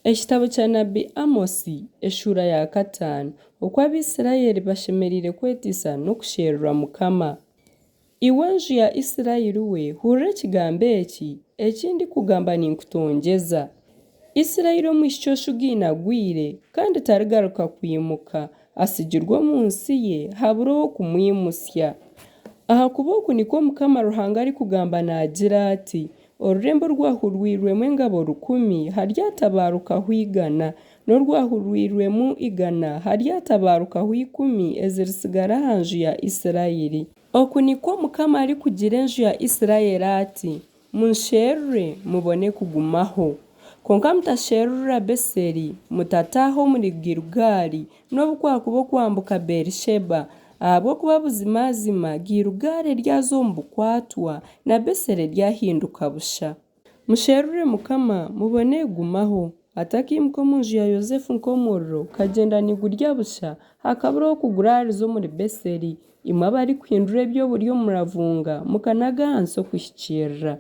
Ekitabo kya nabi Amosi eshuura ya kataano. Oku Abaisraeli bashemereire kweteisa n'okusherura Mukama. Iwe nju ya Israeli we, hurira ekigambo eki, eki ndikugamba ninkutongyeza. Israeli omwishiki oshugaine agwire, kandi tarigaruka kwimuka, atsigirwe omu nsi ye, habura ow'okumwimutsya. Ahakuba oku nikwo Mukama Ruhanga arikugamba naagira ati, Orurembo orwahurwirwemu engabo rukumi haryatabaarukaho igana, n'orwahurwirwemu igana haryatabarukaho ikumi eziritsigara aha nju ya Isiraeli. Oku nikwo Mukama arikugira enju ya Isiraeli ati, Munsherure, mubone kugumaho. Kwonka mutasherura Beseri, mutataaha omuri Gilugaali, nobu kwakuba okwambuka Beerisheba, ahabw'okuba buzimazima Gilugaali eryaza omu bukwatwa, na Beseri eryahinduka busha. Musherure Mukama, mubone kugumaho, atakaimuka omu nju ya Yosefu nk'omuriro, gukagyenda nigurya busha, hakabura ow'okuguraariza omuri Beseri. Imwe abarikuhindura eby'oburyo omuravunga, mukanaga ahansi okuhikiirira.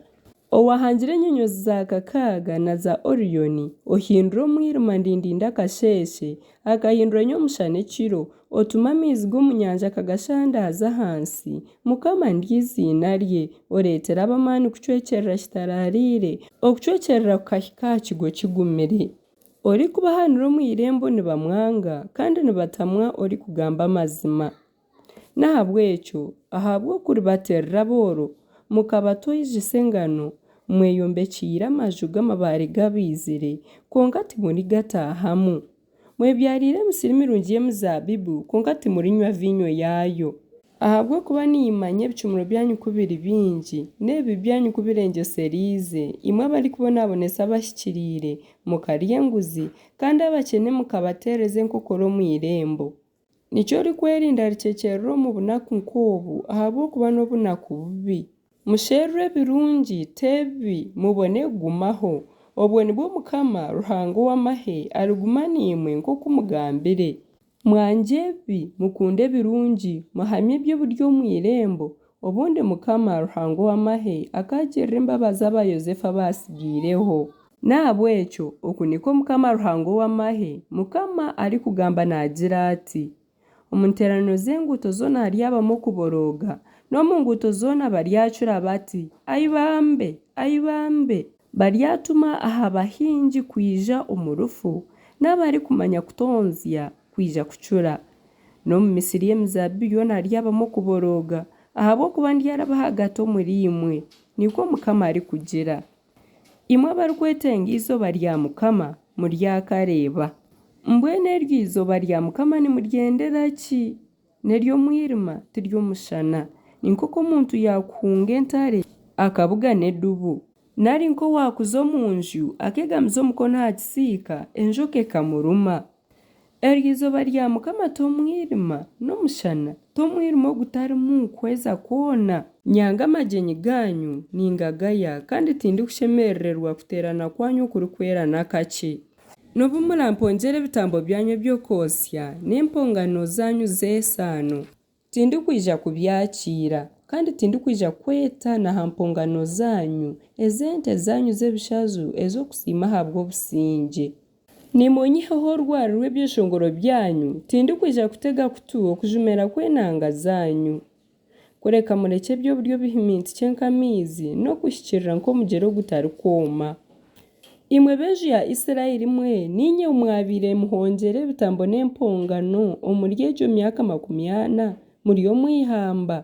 Owaahangire enyonyoozi za Kakaaga na za Orioni, ohindura omwirima ndindindi akasheeshe, akahindura nyomushana ekiro, otuma amaizi g'omu nyanja akagashandaaza ahansi, Mukama niryo eiziina rye, oreetera ab'amaani kucwekyerera kitaraariire, okucwekyerera kukahika aha kigo kigumire. Orikubahanura omu irembo nibamwanga, kandi nibatamwa orikugamba amazima. N'ahabw'ekyo ahabw'okuribatirira abooro, mukabatoijesa engano, mweyombekyeire amaju g'amabaare gabaizire, kwonka timurigataahamu. Mwebyariire emisiri mirungi y'emizaabibu, kwonka timurinywa viinyo yaayo. Ahabw'okuba nimmanya ebicumuro byanyu ku biri bingi, n'ebibi byanyu ku birengyesereize, imwe abarikubonabonesa abahikiriire, mukarya enguzi, kandi abakyene mukabateereza enkokora omu irembo. Nikyo orikwerinda ricwekyerera omu bunaku nk'obu, ahabw'okuba n'obunaku bubi. Musherure ebirungi, t'ebibi, mubone kugumaho. Obwo nibwo Mukama, Ruhanga ow'amahe, ariguma naimwe nk'oku mugambire. Mwangye ebibi, mukunde ebirungi, muhamye eby'oburyo omu irembo, obundi Mukama, Ruhanga ow'amahe, akaagirira embabazi aba Yosefu abaatsigaireho. N'ahabw'ekyo oku nikwo Mukama Ruhanga ow'amahe, Mukama arikugamba naagira ati, Omu nteeraniro z'enguuto zoona haryabamu okuborooga, n'omu nguuto zoona baryacura bati, Ai bambe! Ai bambe! Baryatuma aha bahingi kwija omu rufu, n'abarikumanya kutonzya kwija kucura. N'omu misiri y'emizaabibu yoona haryabamu okuborooga, ahabw'okuba ndyaraba ahagati omuriimwe, nikwo Mukama arikugira. Imwe abarikwetenga eizooba rya Mukama, muryakareeba. Mbwenu eryo izooba rya Mukama nimuryendera ki? N'ery'omwirima, ti ry'omushana. Ni nk'oku omuntu yaakuhunga entare akabugana edubu, nari nk'owaakuza omu nju akeegamiza omukono aha kisiika, enjoka ekamuruma. Eryo izooba rya Mukama t'omwirima, n'omushana, t'omwirima ogutarimu kweza kwona. Nyanga amagyenyi gaanyu, ningagaya, kandi tindikushemerererwa kuteerana kwanyu okurikwera n'akakye. Nobu murampongyere ebitambo byanyu eby'okwotsya, n'empongano zaanyu z'esaano, Tindikwija kubyakiira, kandi tindikwija kweta na ha mpongano zaanyu ez'ente zaanyu z'ebishaju ez'okusiima ahabw'obusingye. Nimuunyiheho orwari rw'ebyeshongoro byanyu, tindikwija kutega kutu okujumeera kw'enanga zaanyu. Kureka murekye eby'oburyo bihimintikye nk'amaizi, n'okuhikiirira nk'omugyera ogutarikwoma. Imwe b'enju ya Isiraeli mwe, niinye ou mwabaire muhongyera ebitambo n'empongano omuri egyo myaka 40 muri omu ihamba?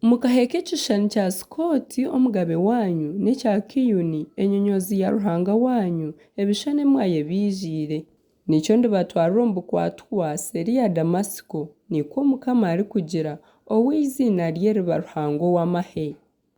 Mukaheeka ekishushani kya Sukooti omugabe waanyu, n'ekya Kiyuni, enyonyoozi ya ruhanga waanyu, ebishushani ebi mwayebiijiire. Nikyo ndibatwarira omu bukwatwa seeri ya Damasiko, nikwo Mukama arikugira, ou eiziina rye riba Ruhanga ow'amahe.